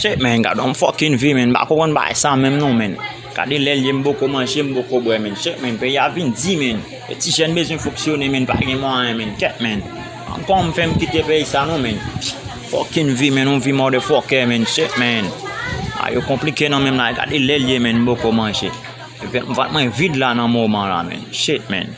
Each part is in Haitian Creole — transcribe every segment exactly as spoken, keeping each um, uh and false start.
Shit, man, gade yon fucking vi, man. M pa konprann bagay sa menm non, man. Gade lè l ye, m poko manje, m poko bwè, man. Shit, man, peyi a vin di, man. E ti jèn bezwen fonksyone, man, pa gen mwayen, man. Kèt, man. Ankò m fè m kite peyi sa non, man. Fucking vi, man, yon vi motherfucker, man. Shit, man. A yo konplike nan menm la. Gade lè l ye, man, m poko manje. Vant mwen vid la nan moman la, man. Shit, man.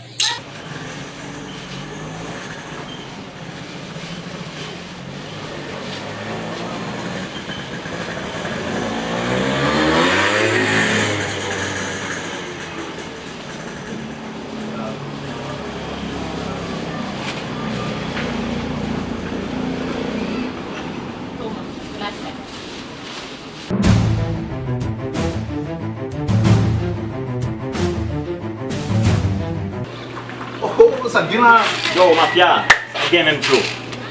Oh, oh, sa gen la? Yo, mafya, sa gen menm cho.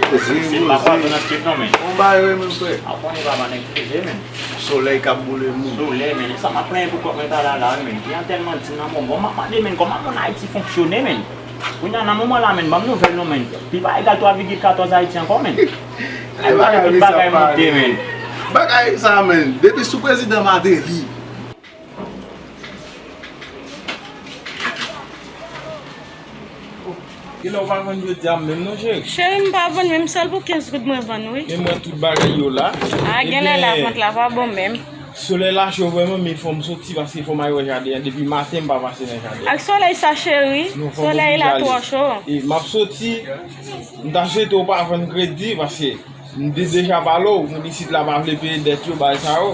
Poze, se pa poze. Papa nan trip non, men. On ba yo menm frè. A konnen papa nèg poze, men. Solèy k ap boule moun. Solèy, men. Sa m ap plenyen pou kòk mwen ta la, la, men. Gen tèlman di nan moman. M ap mande, men, kòman moun Ayiti fonksyone, men. Kounye a, nan moman la, men, ban m nouvèl non, men. Pi pa egal twa vigil katòz Ayiti ankò, men. Ay, bagay, bagay monte, men. Bagay sa, men. Depi sou prezidan Martelly. Kilè w pa vann jodi a menm non, cheri? Cheri, m pa vann, men m sèl pou kenz goud mwen vann, wi. Men mwen tout bagay yo la. A, genlè lavant la pa bon menm. Solèy la cho vrèman, men fò m soti paske fò m al wè jaden an. Depi maten m pa pase nan jaden an. Ak solèy sa, cheri? Solèy la twò cho. E m ap soti, m ta swete w pa vann kredi paske m te deja pale w, moun isit la pa vle peye dèt yo, bagay sa yo.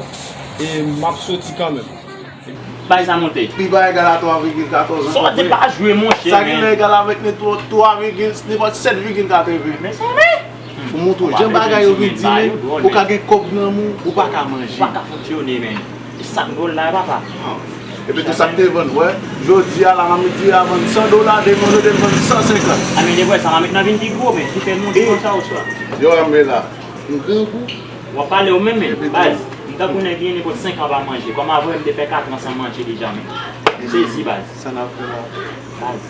E m ap soti kanmenm. Bagay sa monte. Pi ba egal a twa vigil katòz. Sa w di pa jwe, monchè, men. Sa genlè egal avèk nenpòt twa vigil, nenpòt sèt vigil katreven. Mezanmi! Pou montre w jan bagay yo ridimèn, ou ka gen kòb nan men w, ou pa ka manje. Ou pa ka fonksyone, men. E sa k dwòl la, papa. Epi tou sa k te vann, wè. Jodi a la, mamit di a vann san dola, demen yo te vann san senkant. A, men de vre, sa mamit nan vin pi gwo, men ki fè l monte konsa oswa. Yo, a, men la, m grangou. W ap pale ou menm, men, baz. M tankou nèg gen nenpòt senk an pa manje. Kòm avè m te fè katran san manje deja, men. M sezi, baz. Sa n ap fè la? Baz.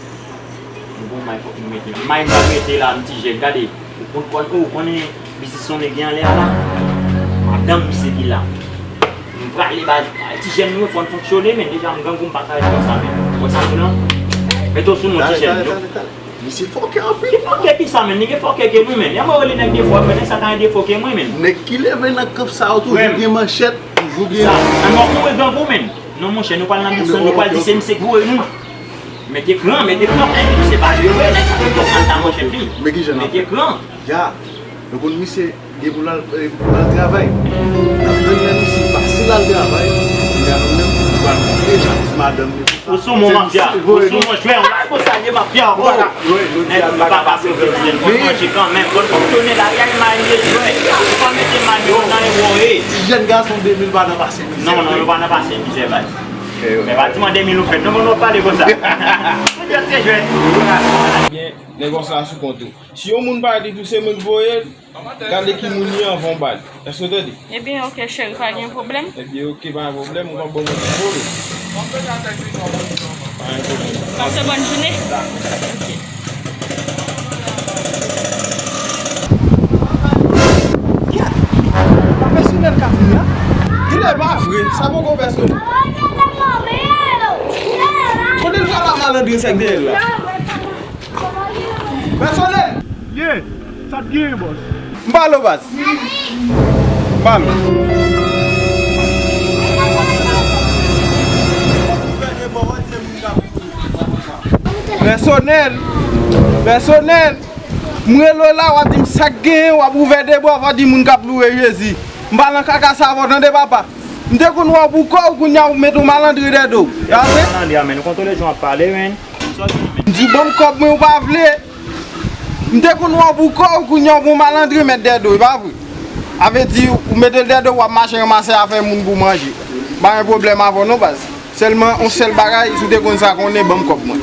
Nou gon may fòk nou mete. May m pral mete la, m ti jèn, gade. Ou konn, konn, ou konnen biznis son nèg gen anlè a la? Madanm misye ki la. Nou prale baz, ti jèn nou, fò n fonksyone, men deja m grangou, m pa ka ret konsa, men. Wè sa tou lan? Mete w sou nou, ti jèn. Talè, talè, talè, talè. Misye fòkè anpil. Li fòkè ki sa, men? Li gen fòkè ke nou, men. Yè mwen rele nèg defo, men nèg sa ka gen defo ke mwen, men. Nèg ki leve nan kanp sa yo toujou gen manchèt, toujou gen. Sa, an mò kouri grangou, men. Non, monchè, nou pral nan biznis, nou pral di se misye k voye nou. Mete kran, mete kran, men se pa jwe vre, nèg sa te twò kanta manchèt li. Men ki jan n ap fè? Mete kran. Ya, nou konn misye gen pou l al, eh, pou l al travay. N ap tann lè misye pase l al travay, kounye a nou menm, nou pral koupe chak ti madanm li pou sa. Ou sou mon mafya, ou sou mon jwè, ou la konsa ye mafya ankò la. Wi, jodi a n pa ka pase vre. Nèg nou pa ka pase vre, nou manje kanmenm, bon fonksyone la, y a imaj de jwè. Ou pa mete may yo nan e woye. Ti jèn gason de mil pa nan pase mizè. Non, non, yo pa nan pase mizè, baz. Men pa di m an de mil ou fèt non, men nou pale konsa. Ou jwèt se jwèt. Ebyen, negòs la sou kont ou. Si yon moun pa di tou se mwen k voye l, gade ki moun li anvan w ba l. Èske w tande? Ebyen, oke, cheri, pa gen pwoblèm. Ebyen, oke, pa gen pwoblèm, ou va ban mwen ti volo. Pa gen pwoblèm. Pase bòn jounen. Oke. Kèt! Pa pèsonèl ka fini a? Kilè pa vre, sa poko pèsonèl. Kote l pral a malandren sèk dèyè l la? Pèsonèl! Ye, sa t genyen, bòs? M pale w, baz. M pale w. Pèsonèl! Pèsonèl! M rele w la, w ap di m sa k genyen, w ap ouvè de bra, w ap di moun k ap louwe Jezi. M pa nan kaka sa avè w, tande, papa. M te konn wè w pou kò w, kounye a w mete yon malandren dèyè do w. E pa vre? Malandren, men nou kontwole jan w ap pale, men. M di w ban m kòb mwen, ou pa vle. M te konn wè w pou kò w, kounye a w gon malandren mèt dèyè do w, e pa vre? A vle di, ou mete l dèyè do w, w ap mache ranmase afè moun pou manje. Pa gen pwoblèm avè w non, baz. Sèlman, yon sèl bagay, si w te konn sa konnen, ban m kòb mwen.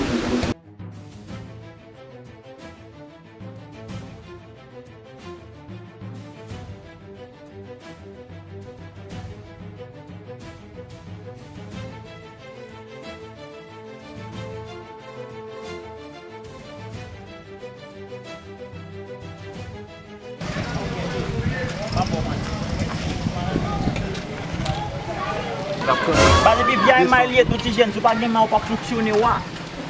Baz epi vye may li ye tou ti jèn, si w pa gen may ou p ap fonksyone wa.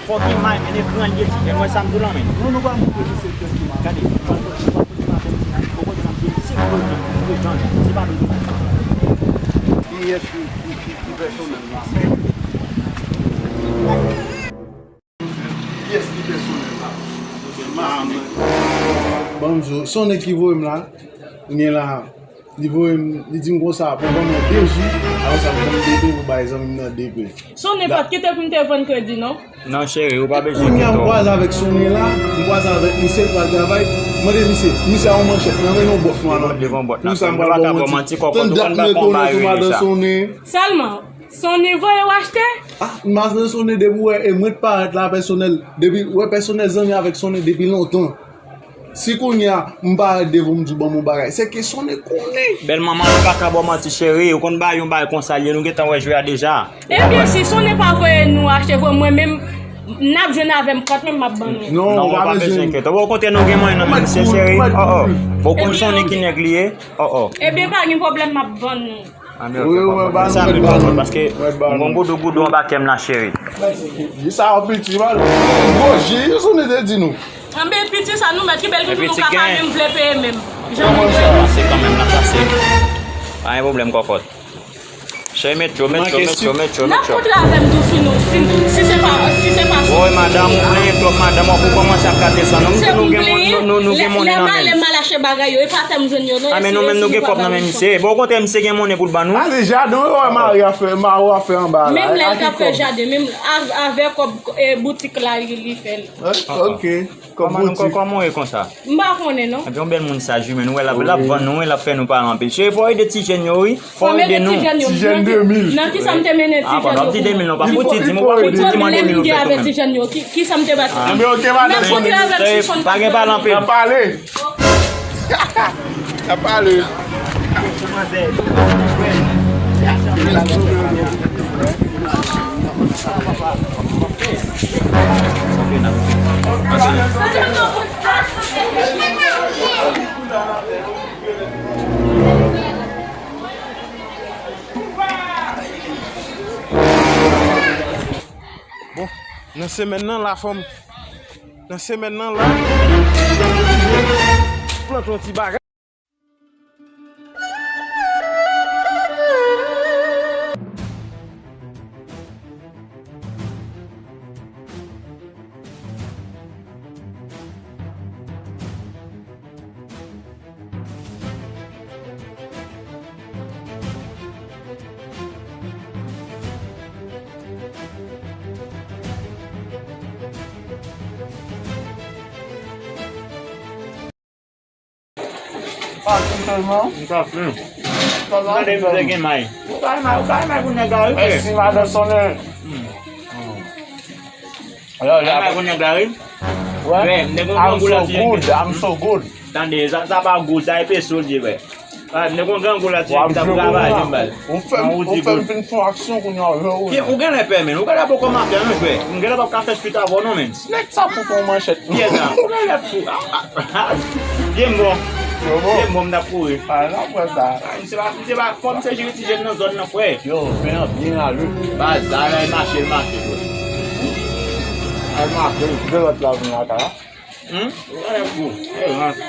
Fò w gen may, men ekran li ye ti jèn, wè sa m di w lan men. Non, nou pa montre misye kèk ki mal. Gade, ou pa konn, ou pa konn ki mal konn ti mal. Ou konn nan vye misye ki vle vin, vle jan, se pa vle. Kiyès ki, ki, ki, ki pèsonèl la? Kiyès ki pèsonèl la? Manman. Ban m di w, se yon nèg ki voye m la. Kounye a la, li voye m, li di m konsa, pou ban mwen de ji, apre sa, m konn de pe pou bay zanmi m nan de pe. Se yon nenpòt, kite pou m te vann kredi, non? Non, cheri, ou pa bezwen kite. Kounye a, m kwaze avèk Sonnen la, m kwaze avèk misye, l pral travay. Mande misye, misye a yon manchèt, nan men yon bòt nwa nan men. Pou sa, m pral ba w manti. Tann dat mwen konnen sou madan Sonnen. Sèlman. Sonnen voye w achte? Ah, madan Sonnen depi w wè, e mwen t parèt la pèsonèl, depi, wè pèsonèl zanmi avèk Sonnen depi lontan. Si kounye a, m parèt devan w m di w ban m yon bagay, se ke Sonnen konnen. Bèl manman, nou pa ka ba w manti, cheri. Ou konn ba yon bagay konsa l ye, nou gentan wè jwe a deja. Ebyen, si Sonnen pa voye nou achte, voye mwen menm, n ap jwenn avè m, kòt menm m ap ban nou. Non, ou pa bezwen enkyete. Okontrè, nou gen mwayen nan men misye, cheri. Oh, oh. Ou konn Sonnen ki nèg li ye? Oh, oh. Ebyen, pa gen pwoblèm, m ap ban nou. Wi, wi, mwen ba nou, mwen ba nou. Paske m gon goudou goudou anba kè m la, cheri. Di sa w piti, man. Gwo ji, Sonnen te di nou. Anben, piti sa nou mèt, ki bèl toutou nou ka pa menm vle peye menm. Jan nou dwe. Sa se kanmenm la, sa se. Pa gen pwoblèm, kòkòt. Cheri, met yo, met yo, met yo, met yo, met yo. N ap kontre avè m tou si nou, si, si se pa, si se pa sa. Woy, madanm, ou plenyen twòp, madanm, w ap kòmanse ap gate san non. M di nou gen moun, nou, nou, nou gen moun nan men. Lè m ale, m al achte bagay yo, e pa fè m jwenn yo, non. Ah, men nou menm nou gen kòb nan men misye. Bon, okontrè, misye gen monnen pou l ban nou. Pase jaden, ou wè mari a fè, mari a fè anba la. Menm lè l t ap fè jaden, menm avè kòb, e, boutik la, li, li fè l. Ok, kòb boutik. Kòman ou ye konsa? M pa konnen, non. Ebyen, yon bèl moun saj, wi, men nou wè l ap, l ap vann nou, wi, l ap fè nou pale anpil. Cheri, fò w ede ti jèn yo, wi. Fò w ede nou. Ti jèn de mil. Nan ki sa m te mennen ti jèn yo? Ah, bon, w ap di de mil non, pa fouti di m, ou pa fouti di m an de mil ou fè tou menm. Ki sa m te pase? Ebyen, ok, madanm Sonnen. Pa gen pale anpil. N ap pale. N ap pale. Bon, nan semèn nan la, fanm. Nan semèn nan la, plant yon ti bagay. Pase sèlman. M ka fè. Tande misye gen may. Ou bay may, ou bay may pou nèg la, wi, frè. Mèsi, madan Sonnen. Hmm. Bay may pou nèg la, wi. Frè, m te gon grangou la, ti jèn. I'm so good, I'm so good. Tande, sa, sa pa gou, sa e peso l ye, frè. Ah, m te gon grangou la, ti jèn, ki t ap travay, m bal. Ou fè m, ou fè m vin fè yon aksyon kounye a, wi. Ou genlè pè, men. Ou genlè poko mafya, non, frè. M genlè p ap ka fè swit avè w, non, men. Nèg sa fout yon manchèt. Kiyès sa? Ou genlè fou. Ah, ah, ah. Byen bon. Byen bon, m t ap kouri. Ah, nan pwen sa. Ah, misye pa, misye pa, fò misye jere ti jèn nan zòn nan, frè. Yo, byen, byen ale. Baz, sa la, l mache, l mache, frè. Al mache, l kite lòt la vin lakay la. Hmm? Ou genlè fou. E rans.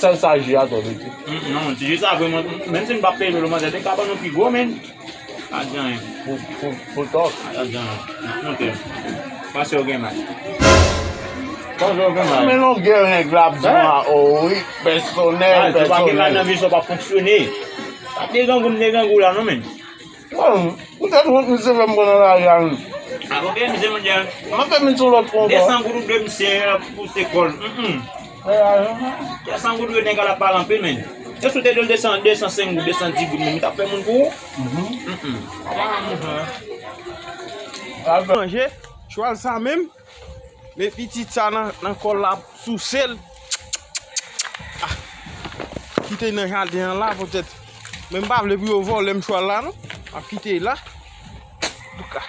Sèl sa ji a twò piti. Hmm, non, ti ji sa vre, mwen, menm si m p ap peye velo, manzè te ka ban nou pi gwo, men. Pa di anyen. Pou, pou, pou tòk. Pa di anyen. M ap monte. Panse w gen may. Panse w gen may. Men longè nèg la ap di m a, o wi, pèsonèl, pèsonèl. Ou pa gen may nan vi sa w p ap fonksyone. Pa degrangou m degrangou la non, men. Bon, poutèt wont misye fè m pran nan lari a, men. A, bon, gen misye, monchè. M ap fè misye yon lòt fwa ankò. De san goud ou dwe misye pou se kòl. Mm, mm. De san goud ou dwe nèg la ap pale anpil, men. E si w te dwe l de san, de san senk goud, de san dis goud, men, li t ap fè moun pou ou. Mhm. Mm, mm. Manje, chwal sa menm. Men pitit sa nan, nan kòl la ap souse l. Ah. Kite l nan jaden an la, poutèt. Men m pa vle pou yo vòlè m chwal la, non. M ap kite l la. Antouka.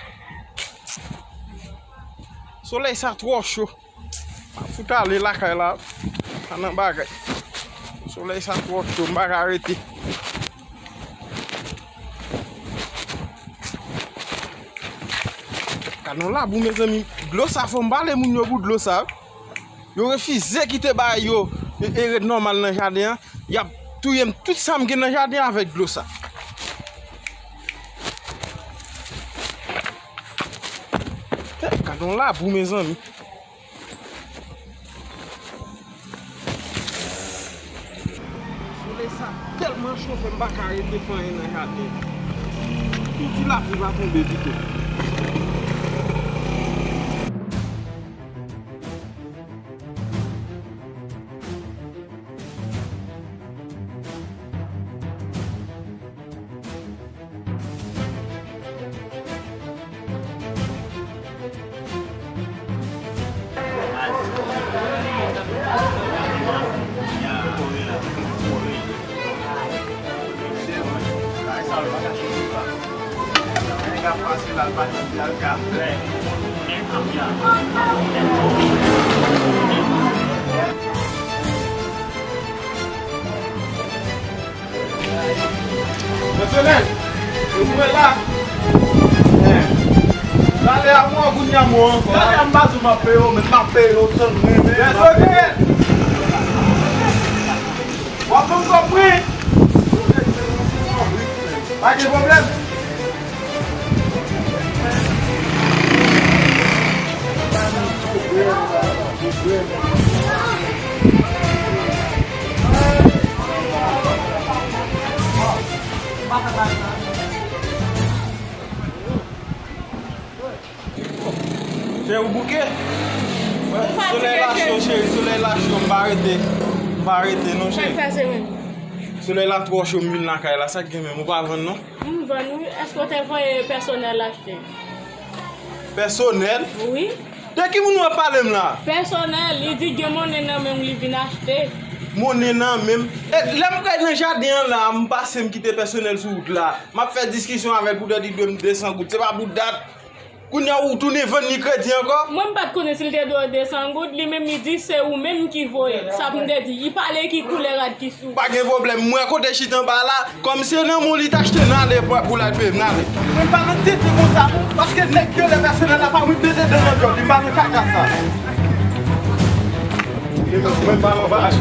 Solèy sa twò cho. M ap fout ale lakay la. Pa nan bagay. Solèy sa twò cho, m pa ka rete. Gad yon labou, mezanmi. Dlo sa, fò m pale moun yo pou dlo sa. Yo refize kite bagay yo e, e ret nòmal nan jaden an. Y ap touye m tout sa m gen nan jaden an avèk dlo sa. Gad yon labou, mezanmi. Solèy sa tèlman cho, fè m pa ka rete fè anyen nan jaden. Piti lapli va tonbe pito. Pèsonèl, e mwen la. Talè a mwen, kounye a mwen ankò. Talè a m pa di w m ap peye w, men m ap peye w tann mwen menm. Pèsonèl! W ap ban m kòb mwen. Pa gen pwoblèm. Cheri, ou bouke? Solèy la cho, cheri, solèy la cho, m pa rete. M pa rete non, cheri. Sa k pase menm? Solèy la twò cho, m vin lakay la, sa k gen menm, ou pa vann non? M vann wi. Èske w te voye pèsonèl achte? Pèsonèl? Wi. De ki moun w ap pale m la? Pèsonèl, li di gen monnen nan men l, li vin achte. Monnen nan men m? E, lè m pral nan jaden an la, m pase m kite pèsonèl sou wout la. M ap fè diskisyon avè l poutèt li dwe m de san goud. Se pa bout dat. Kounye a ou tounen vann li kredi ankò? Mwen m pa t konnen si l te dwe w de san goud, li menm li di se ou menm ki voye l. Sa pou m te di, li pale ki koulè rad ki sou. Pa gen pwoblèm, m wè kote chita anba la, kòm se nan men w li t achte, n ale pou, pou l al peye m, n ale. Mwen pa nan tete konsa non, paske nèg yo lè pèsonèl la pa mwen mete dan nan dyòl, li pa nan kaka sa. Mwen pa nan bagay.